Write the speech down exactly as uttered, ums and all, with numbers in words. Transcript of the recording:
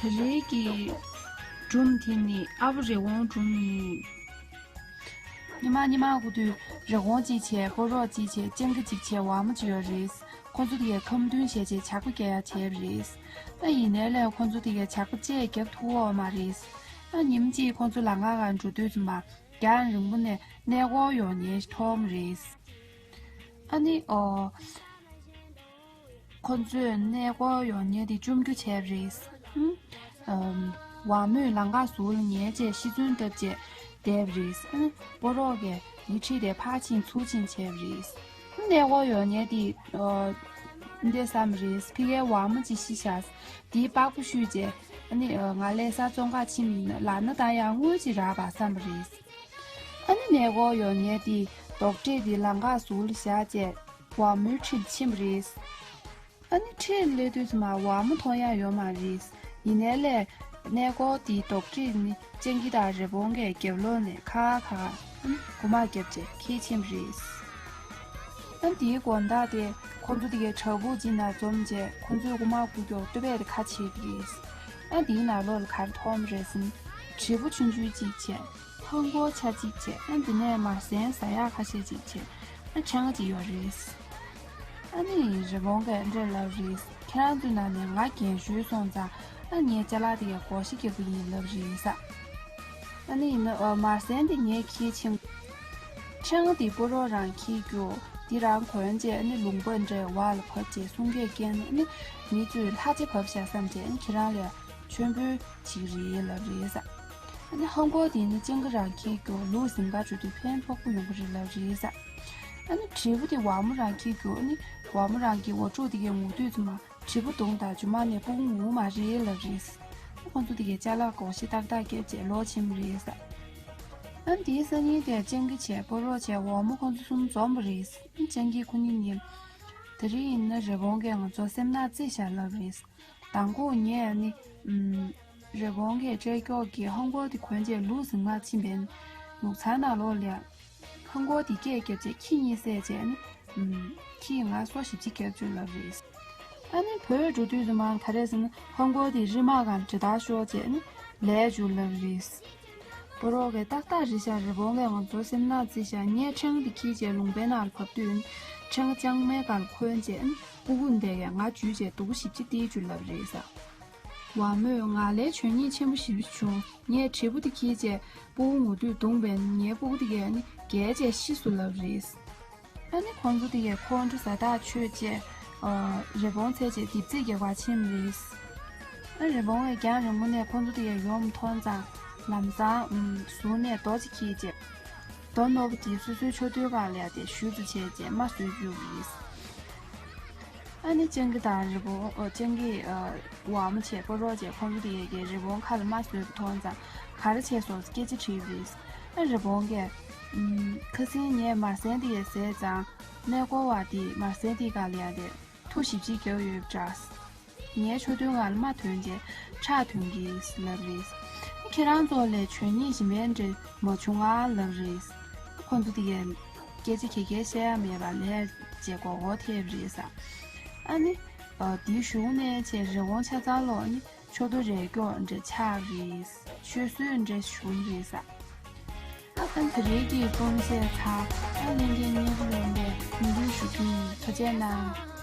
དེ་རིང་གི་སྒྲུང་དེ་ནི་ཨ་བུ་རི་བོང་སྒྲུང་ཡིན། ཉི་མ་ཉི་མ་འགོར་དུས་རི་བོང་གཅིག་བྱས། ཕོ་རོག་གཅིག་བྱས། སྤྱང་ཀི་གཅིག་བྱས། ཝ་མོ་གཅིག་ཡོད་རེད། ཁོ་ཚོ་དེ་གས་ཁ་འདོན་བྱས་བྱས་ཇག་པ་རྒྱག་ཡ་བྱས་པ་རེད། ཨ་ཡིན་ནའི་ལས་ཁོ་ཚོ་དེ་གས་ཇག་པ་ཅིག་རྒྱག་ཐུབ་ཡོད་མ་རེད། ཨ་ཉིན་གཅིག་ཁོ་ཚོ་ལམ་ཁ་སྒང་འགྲོ་དུས་ཙམ་པ་རྒྱང་རིང་པོ་ནས་གནས་སྐོར་ཡོང་མཁན་ཞིག་མཐོང་བ་རེད། ཨ་ནི་ཨོ། ཁོ་ཚོས་གནས་སྐོར་ཡོང་མཁན་དེ་བཅོམ་རྒྱུ་བྱས་པ་རེད། ཨུམ། ཝ་མོས་ལམ་ཁ་ཟུར་ལ་ཉལ་བྱས་ཤི་གསོན་བཏབ་བྱས་བསྡད་པ་རེད། ཨུམ། ཕོ་རོག་གིས་ཡིད་ཁྲིད་དེ་ཕར་ཕྱིན་ཚུར་ཕྱིན་བྱས་པ་རེད། ཨུམ། གནས་སྐོར་ཡོང་མཁན་དེ་ཨོ། འདི་བསམ་པ་རེད། ཕ་གིའི་ཝ་མོ་ཅིག་ཤི་ཤག་དེའི་པགས་པ་བཤུས་བྱས། ཨ་ནི་ང་ལས་ས་བཙོང་ག་ཕྱིན་པ་ཡིན་ན་ལག་ན་བཏང་ཡག་དངུལ་ཅིག་རག་པ་བསམ་པ་རེད། ཨ་ནི་གནས་སྐོར་ཡོང་མཁན་དེས་རྡོག་ཁྲེས་དེ་ལམ་ཁ་ཟུར་ལ་བཞག་བྱས་ཝ་མོའི་འཁྲིས་ལ་ཕྱིན་པ་རེད། ཨ་ནི་འཁྲིས་ལ་སླེབས་དུས་ཙམ་པ་ཝ་མོ་མཐོང་ཡག་ཡོད་མ་རེད། ཡིན་ནའི་ལས་གནས་སྐོར་དེའི་རྡོག་ཁྲེས་ནི་སྤྱང་ཀི་དང་རི་བོང་གིས་རྒྱབ་ལོགས་ནས་ཁ་ཁ་ཁ་ཁ་མགོ་མ་བརྒྱབ་བྱས་འཁྱེར་ཕྱིན་པ་རེད། ཨ་ནི་དེའི་དགོང་དག་དེ་ཁོ་ཚོ་དེ་གའི་བྲག་ཕུག་ཅིག་ནང་འཛོམས་བྱས་ཁོ་ཚོས་རྐུན་མ་རྐུ་རྒྱུར་སྟོད་པས་དེ་ཁ་ཕྱེས་པ་རེད། ཨ་དེའི་ནང་ལོགས་ལ་ག་རེ་མཐོང་བ་རེད་ཟེར་ན། དྲིལ་བུ་ཆུང་ཆུང་གཅིག་བྱས། ཧང་གོ་ཆ་གཅིག་བྱས། ཨ་དེ་ནས་མར་ཟན་ཟ་ཡག་ཁ་ཤས་གཅིག་བྱས། ཨ་ཆང་གཅིག་ཡོད་རེད། ཨ་ནི་རི་བོང་གིས་འདྲེ་ལབ་རེད། ཁྱེད་རང་ཚོའི་ནང་ནས་ང་རྒན་ཤོས་སོང་ཙང་ཨ་ངའི་ཅ་ལག་དེ་གའི་བགོ་བཤའ་རྒྱག་གི་ཡིན་ལབ་རེད་ས། ཨ་ནི་ཡིན་ན་ཨ་མར་ཟན་དེ་ངས་འཁྱེར་ཕྱིན། ཆང་དེ་ཕོ་རོག་རང་འཁྱེར་རྒྱུ། དེ་རང་གོན་བྱས་ཨ་ནི་ལུང་པ་འདྲའི་བར་ལ་བབས་བྱས་གསུང་སྐད་བསྐྱལ་ན་ཨ་ནི་མི་ཚོས་ལྷ་རྗེ་བབས་ཤག་བསམ་བྱས་ཨ་ནི་ཁྱེད་རང་ལ་མཆོད་འབུལ་བྱེད་ཀྱི་རེད་ལབ་རེད་ས། ཨ་ནི་ཧང་གོ་དེ་ནི་སྤྱང་ཀི་རང་འཁྱེར་རྒྱུ། ལུག་ཟིན་ག་འགྲོ་དུས་ཕན་ཐོགས་པོ་ཡོང་གི་རེད་ལབ་རེད་ས། ཨ་ནི་དྲིལ་བུ་དེ་ཝ་མོ་རང་འཁྱེར་རྒྱུ། ཨ་ནི་ཝ་མོ་རང་གི་འོ་ཕྲུག་དེ་གའི་ངུ་དུས་ཙམ་པ་དྲིལ་བུ་བརྡུངས་དང་རྒྱུ་མ་ནས་སྤུ་གུ་ངུ་མ་རེད་ལབ་རེད། ཁོང་ཚོ་དེ་གའི་ཅ་ལག་བགོ་བཤའ་ཏག་ཏག་བརྒྱབ་བྱས་ལོག་ཕྱིན་པ་རེད་ས། ཨ་ནི་དེའི་སང་ཉིན་དེར་སྤྱང་ཀི་བྱས་ཕོ་རོག་བྱས་ཝ་མོ་ཁོང་ཚོ་གསུམ་འཛོམས་པ་རེད། ཨ་ནི་སྤྱང་ཀི་ཁོ་གཉིས་ནི། དེ་རིང་ཡིན་ན་རི་བོང་གིས་ང་ཚོ་སེམས་ནག་རྩེ་བཞག་ལབ་རེད། མདང་དགོང་ངས་ནི། ཨུམ། རི་བོང་གིས་སྐྲ་ཀྱོག་གིས་ཧང་གོ་དེ་གོན་བྱས་ལུག་ཟིན་མ་ཕྱིན་པའི་ལུག་ཚང་ནང་ལོགས་ལ་ཡ། ཧང་གོ་དེ་སྐད་བརྒྱབ་བྱས་ཁྱི་གཉིས་བསད་བྱས་ནི། ཨུམ། ཁྱིས་ང་སོ་ཞིབ་ཅིག་བརྒྱབ་བཅུག་ལབ་རེད། ཨ་ནི་བོད་འགྲོ་དུས་ཙམ་པ་ག་རེ་ཟེར་ན་ཧང་གོ་དེ་རི་དམག་སྒང་འདྲེ་ཐག་ཤོར་བྱས་ནི་ལས་བཅུག་ལབ་རེད། ཕོ་རོག་གིས་ཏག་ཏག་རེད་ཤག་རི་བོང་གིས་ང་ཚོ་སེམས་ནག་རྩེ་བཞག་ངས་ཕྲེང་དེ་འཁྱེར་བྱས་ལུང་པའི་ནང་ལ་བབས་དུས་ཕྲེང་ལྕང་མའི་སྒང་ལ་འཁོན་བྱས་ནི། སྤུ་གུ་འདི་གས་ང་འཇུས་བྱས་སྡུག་པོ་ཞེ་པོ་ཅིག་སྟེར་བཅུག་ལབ་རེད་ས། ཝ་མོས་ང་ལ་ཆོས་ཉིད་ཆེན་པོ་ཞེ་པོ་ཅིག་བྱུང་། ངས་དྲིལ་བུ་དེ་འཁྱེར་བྱས་སྤུ་གུ་ངུ་དུས་བརྡུངས་པས་ངའི་སྤུ་གུ་དེ་གས་ནི་འགྱེལ་བྱས་ཤི་སོང་ལབ་རེད། ཨ་ནི་ཁོང་ཚོ་དེ་གས་ཁོང་ཁྲོ་ཟ་ཐག་ཆོད་བྱས། ཨ། རི་བོང་འཚོལ་བྱས་རྡིབ་རྩེད་རྒྱག་པར་ཕྱིན་པ་རེད། ཨ་རི་བོང་གིས་རྒྱང་རིང་པོ་ནས་ཁོང་ཚོ་དེ་གས་ཡོང་མཐོང་ཙང་ལམ་སང་། ཨུམ། ཟུར་ནས་རྡོ་ཅིག་འཁྱེར་བྱས། རྡོ་རྣོ་པོ་དེ་སོ་སོའི་ཕྱོགས་མཐུད་སྒང་ལ་ཡ་དེ་གཞུ་བཅུག་བྱས་བྱས་རྨ་བཟོས་བཅུག་པ་རེད། ཨ་ནི་སྤྱང་ཀི་དང་རི་བོང་། ཨོ། སྤྱང་ཀི། ཨ། ཝ་མོ་བྱས་ཕོ་རོག་བྱས་ཁོང་ཚོ་དེ་གས་རི་བོང་ཁ་ལ་རྨ་བཟོས་པ་མཐོང་ཙང་ག་རེ་བྱས་སོང་སྐད་ཆ་དྲིས་པ་རེད། ཨ་རི་བོང་གིས། ཨུམ། ཁ་སང་ངས་མར་ཟན་དེ་གས་བཟས་ཙང་གནས་སྐོར་བ་དེས་མར་ཟན་དེའི་སྒང་ལ་ཡ་དེ་མཐུ་ཞེ་པོ་ཅིག་བརྒྱབ་ཡོད་པ་འདྲ། ངའི་ཕྱོགས་མཐུད་སྒང་ལ་རྨ་ཐོན་བྱས་ཁྲག་ཐོན་གྱིས་ལབ་རེད། ཁྱེད་རང་ཚོ་ལ་ཆོས་ཉིད་གཞན་པའི་འདྲ་མ་བྱུང་ང་ལབ་རེད། ཁོང་ཚོ་དེ་གས་སྐད་ཆ་ག་གས་བཤད་ཡ་མེད་པ་ལས་བྱས་མགོ་སྐོར་ཐེབས་རེད་ས། ཨ་ནི། ཨ། དེའི་གཞུག་ནས་བྱས་རི་བོང་ཆ་ཚང་ལོག་ནི་མཆུ་ཏོ་རལ་ཀྱོག་འདྲ་ཆགས་རེད། ཆུད་ཟོས་འདྲ་བྱུང་རེད་ས། ཨ་ཁ་དེ་རིང་གི་རྩོམ་གཞས་ཚར། ཨ་ལྷན་རྒྱས་སྙན་པོ་ལོན་པའི་སྨོན་འདུན་ཞུ་རྒྱུ་ཡིན། ཐུགས་རྗེ་གནང་།